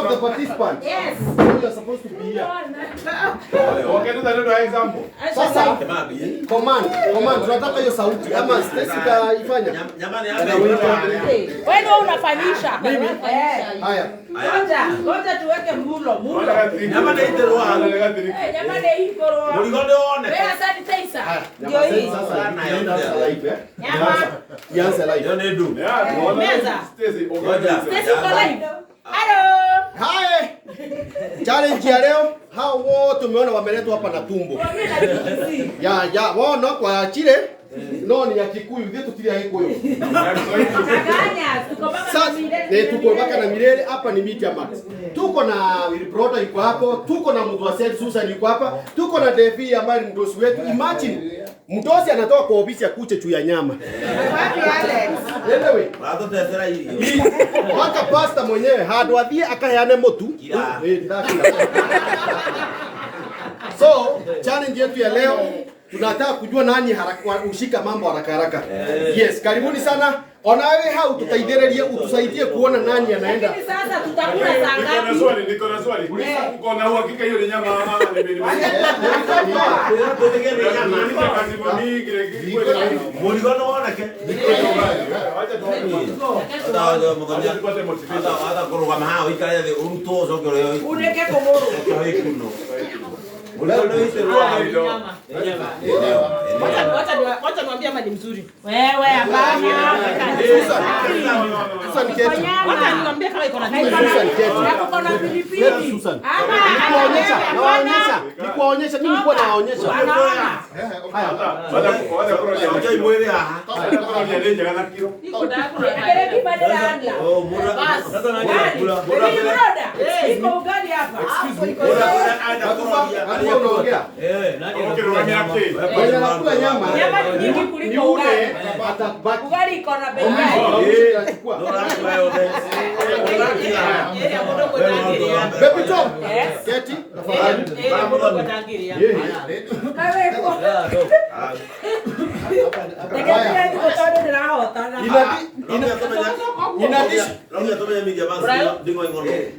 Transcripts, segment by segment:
One of the participants. Yes. So you are supposed to be here. Okay, tuta ndio example. Sasa command, command, tunataka hiyo sauti ama Stacy utaifanya? Wewe ndio unafanyisha. Mimi? Eh. Haya. Ngoja, ngoja tuweke mulo, mulo. Nyama nĩ itĩrwo hau. Eh, nyama nĩ ikorwo. Mũrigo nĩ woneka. Wewe sanitizer. Haya, Ndio hii. Sasa tunaenda live eh. Nyama. Ianze live. Hiyo nĩ ndu. Meza. Stacy, Ngoja. Sisi uko live. Hello. Hai. Challenge ya leo, hao wote umeona wameletwa hapa na tumbo. Ya ya, wao kwa chile. No ni ya Kikuyu, ithuĩ tũtirĩ a Gĩkũyũ. Kaganya, tuko mpaka na Sasa milele. eh, tuko mpaka na milele hapa ni Media Max. Tuko na Wilbroda yuko hapo, tuko na mtu wa Seth Susan yuko hapa, tuko na Devi ambaye ni mdosi wetu. Imagine mdosi anatoka kwa ofisi ya kuche juu ya nyama. Wapi Alex? Anyway, Ũratũtecera irio. mpaka pastor mwenyewe handũ athiĩ akaheane mũtu. Kira. Eh, ndakira. So, challenge yetu ya leo tunataka kujua nani haraka ushika mambo haraka haraka. Yes, karibuni sana. Ona wewe hau tutaithĩrĩrie utusaidie kuona nani anaenda. Lakini sasa tutakula saa Niko na ngapi? swali, niko na swali. Uko na uhakika hiyo ni nyama ama ni ni? Tũtige nĩ nyama. Kazi mingi lakini kweli. Mũrigo nĩ woneke. Acha tuone. Hata mũthenya. Tupate motivation. Hata hata kũrũgama haha ũikare thĩ ũrutwo ũcoke ũrĩo Uneke kũgũrũ. ikuno. Mũrigo nĩ ũitĩrwo hau. Wacha niwaambie ama ni mzuri. Wewe hapana. Susan, Susan keti. Wacha niwaambie kama iko na Susan keti. Na kuko na Keti pilipili. Susan. Ama Nikuwaonyesha, nawaonyesha, nikuwaonyesha, mimi nilikuwa nawaonyesha. Wanaona. Haya. Wacha kula. Ũkei mwĩrĩ haha. Kula ni njega na kilo. Kile kipande la angla. Oh, mũra- Bas. Sasa nani anakula? Ugali. Broda, iko ugali hapa. Natupa, natupa unaongea. Ukirudamia yake. Mwenye anakula nyama Nyama ni nyingi ni kuliko ule ugali. atabaki. Ugali iko na bei ghali. Anachukua. Ũrakula yothe. Baby Tom. Yes. Keti, tafadhali. Kaweko. Tegemea niko tondũ ndĩrahotana. In addition,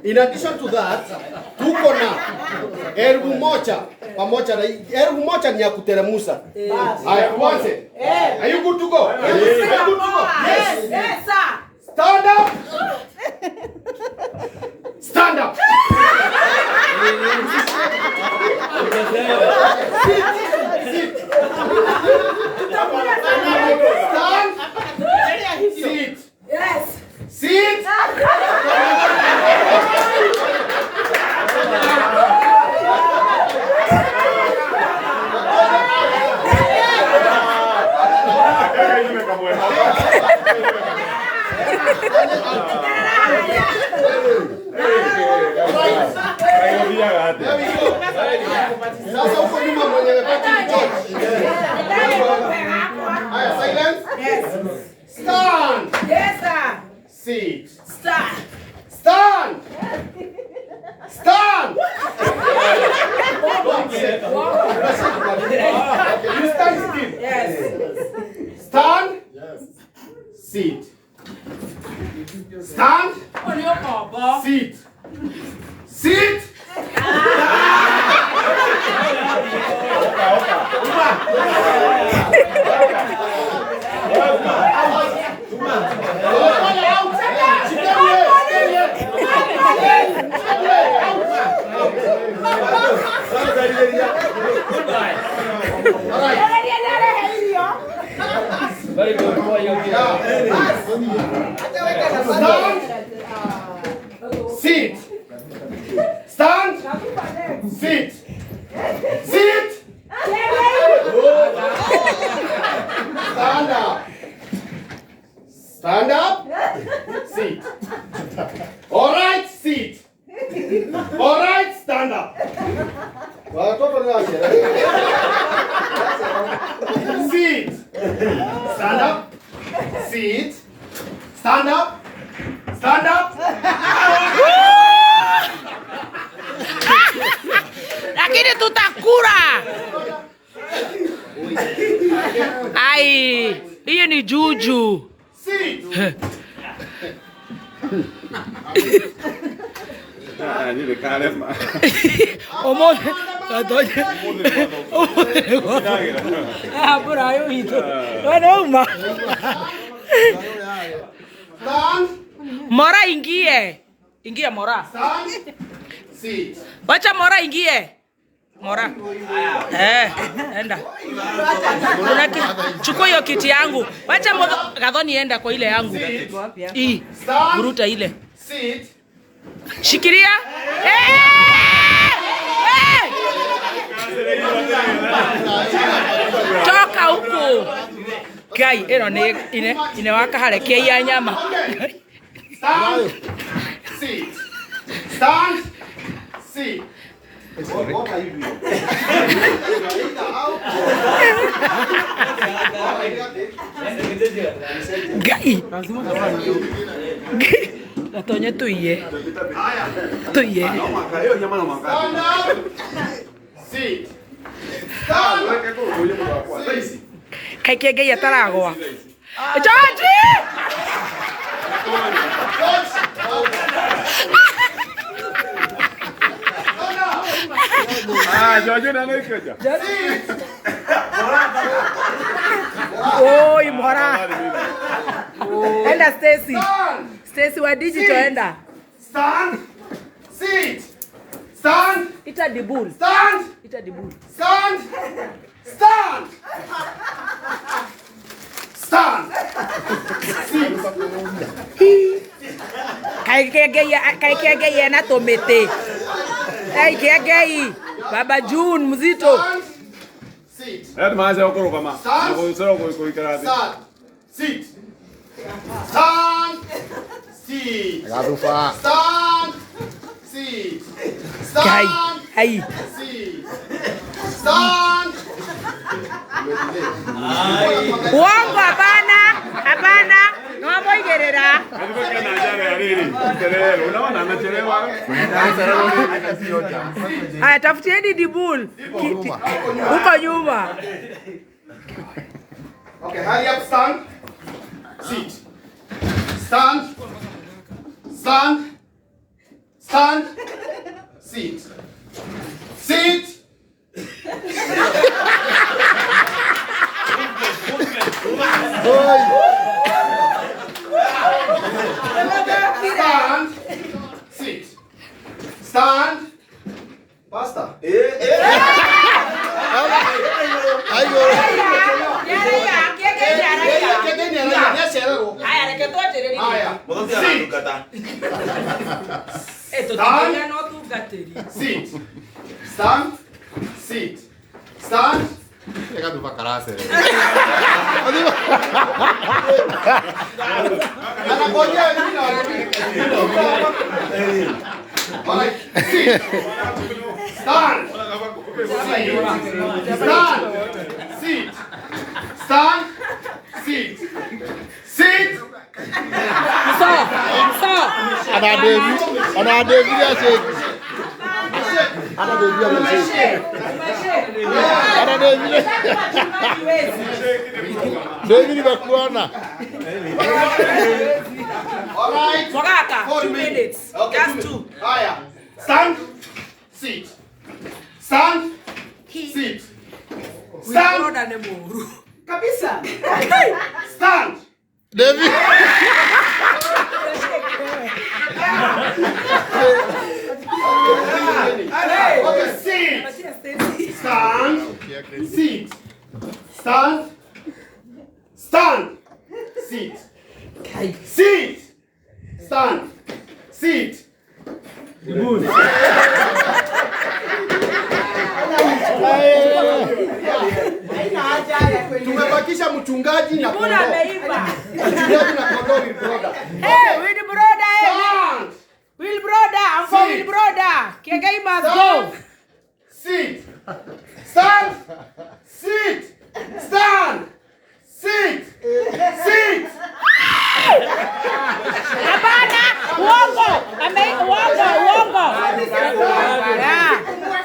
in addition to that, tuko na 1000 pamoja na 1000 ni ya kuteremusa. Haya, tuanze. Are you good to go? Are you good to go? Yes. Yes, sir. Stand up. Stand up. Sit. Sit. Stand. Sit. Yes. Sit. There we go. Sasa huko nyuma mwenye amebaki ni George. Haya, silence. Yes. Stand. Yes, sir. Sit. Star. Stand. Stand. Don't sit. Okay, you stand still. Yes. Stand. Sit. Stand. Sit. Sit. All right. Very good. Boy, you're good. Stand. Sit. Stand. Sit. Sit. Stand up. Stand up. Sit. All right, sit. All right, stand up. Watoto ni wache. Sit. Stand up. Sit. Stand up. Stand up. Lakini tutakula. Ai, hiyo ni juju. Sit. Ũmũthĩ Gatonye. Ũmũthĩ nĩguo. Mbura yũ witũ. We nĩwauma. Stand. Mora ingie. Ingia Mora. Stand. Sit. Wacha Mora ingie. Mora. Enda. Chukua hiyo kiti yangu. Wacha Gathoni enda kwa ile yangu. Hii. Buruta ile. Sit. Shikilia. Toka huku. Ngai ĩno nĩ ine wakaharekia ya nyama. Stand. Sit. Stand. Sit. What are you doing? Ngai. Gatonye tuiye. Tuiye. Stand up. Sit. Stand. Sit. Kaikia Ngai ataragwa. George! Ah, George na naikeja. Oi, Mora. Enda Stacy. Stacy wa digital enda. Stand. Sit. Stand. Ita dibul. Stand. Ita dibul. Stand. Stand. Stand. Sit. Kaikia Ngai na tomete. Kaikia Ngai. Baba June mzito. Sit. Ed maze okorogama. Stand. Stand. Sit. Stand. Sit. Stand. Sit. Stand. Hai. Sit. Stand. Uongo hapana. Hapana. Nwamoigerera. Haya, tafutieni Dibul. Huko nyuma. Okay, hurry up, stand. Sit. Stand. Stand. Stand. Sit. Sit. Stand. Sit. Stand. Pastor. Sit. Stand. Sit. Stand. Sit. Stand. Stand. Sit. Stand. Sit. Sit. So. All right. Mogaka, 2 minutes. Okay, just 2. Haya. Stand. Sit. Stand. Sit. Stand. Kabisa. Stand. David. Okay, sit. Stand. Sit. Stand. Stand. Sit. Sit. Stand. Sit. Tumebakisha mchungaji na kondoo. Mchungaji na kondoo will brother. Hey, will brother. Hey. Will brother, I'm for will brother. Kiengei must go. Sit. Stand. Sit. Stand. Sit. Sit. Hapana, uongo. Uongo, uongo. Yeah.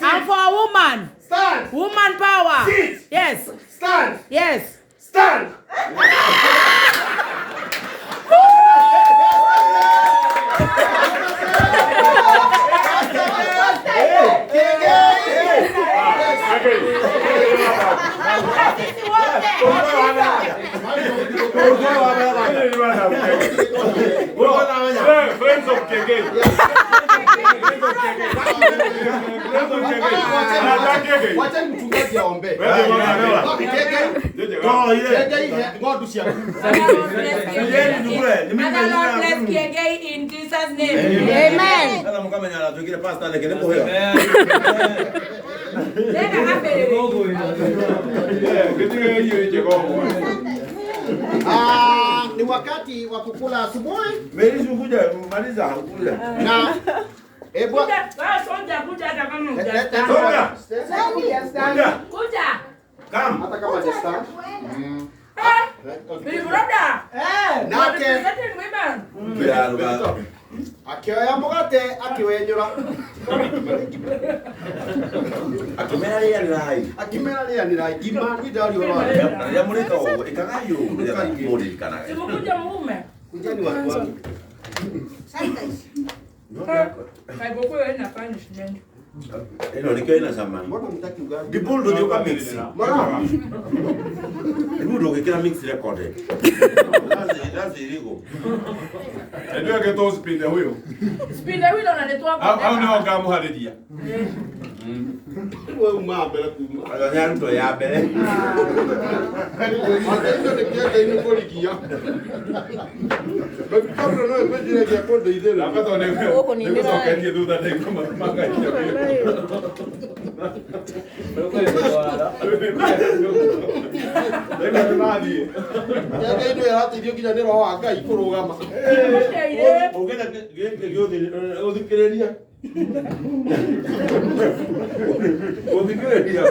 I'm for a woman. Stand. Woman power. Sit. Yes. Stand. Yes. Stand. Friends of Kegei. Friends of Kegei. Friends of Kegei. Anataka Wacha mchungaji aombe. Wewe Kegei. Toa ile. Kegei ng'ondu ciaku. Father Lord bless Kiengei in Jesus name. Amen. Sasa mkamenya anatuikire pastor leke nĩ kũhĩa. Tena ambĩrĩrie. Gĩtige irio njega ũguo. Ah, ni wakati wa kukula asubuhi Meri kuja maliza kuja. na ebwa Kuja, wewe sonja kuja hata kama hujastaafu. Songa. Kuja. Kuja. Come. hata kama hajastaafu. Eh, Big brother. Eh. Nake Representing women. Kira akioya mugate akiwenyura Akimera rĩanĩrai. akimera rĩanĩra ngima ni ndari ũrora Na rĩrĩa mũrĩka ũguo ĩkagai ũũ nĩgetha mũririkanage. Simkuja mume. kujani watu wangu Kaibokuyo ina punishment. Ĩno nĩkĩo ĩna cama. mbona mtaki ugali Ndibũ ndũthiĩ ũka mix. mara Ndibũ ndũgĩkĩra mix recorded. That's illegal. Ndio angetwo spinde huyo. Spinde wheel unaletwa Au au nĩo ngamũharĩria. we uma mbere kuma Andũ nĩ arutwo ya mbere. Ate icio nĩ kĩenda inĩ kũrigia Kabla no ĩkũnjiragia kũndeithĩrĩria. Nakatho nĩgũcoketie thutha ndaigua makaria. Ndaigua nĩmathiĩ. Kĩenda inĩ ĩrateithio nginya nĩ roho wa Ngai kũrũgama. Ũngĩenda gĩkĩ gũthikĩrĩria. Gũthikĩrĩria.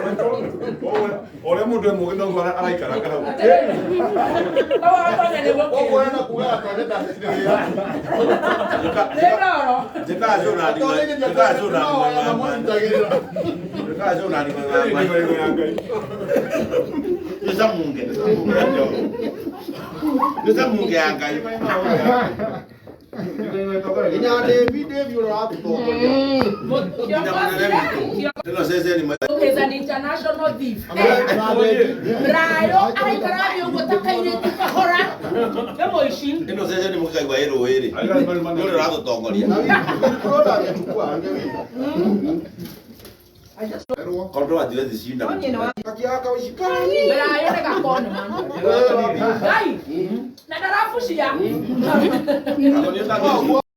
Ũrĩa mũndũ e mũgĩ noguo araikara hau. Koguo ena kuga atĩ ndahitire wĩra. Njĩkaga cũ na njĩkaga cũ na Nĩ samunge ya Ngai. Nginya David David ũrĩa ũratũtongoria. Tena ceceni Is an international thief. Brayo araikara ũguo ta kairĩtu kahora. Nĩ mũici. ĩno ceceni mũkaigua ĩ rũĩ-rĩ. Nĩ ũrĩa ũratũtongoria. Na Wilbroda angĩchukua angewinda. Kondo hatuwezi shinda. Kakiaka ushikani. Brayo nĩ gakoni man. Ngai. Na ndarabucia. Nĩ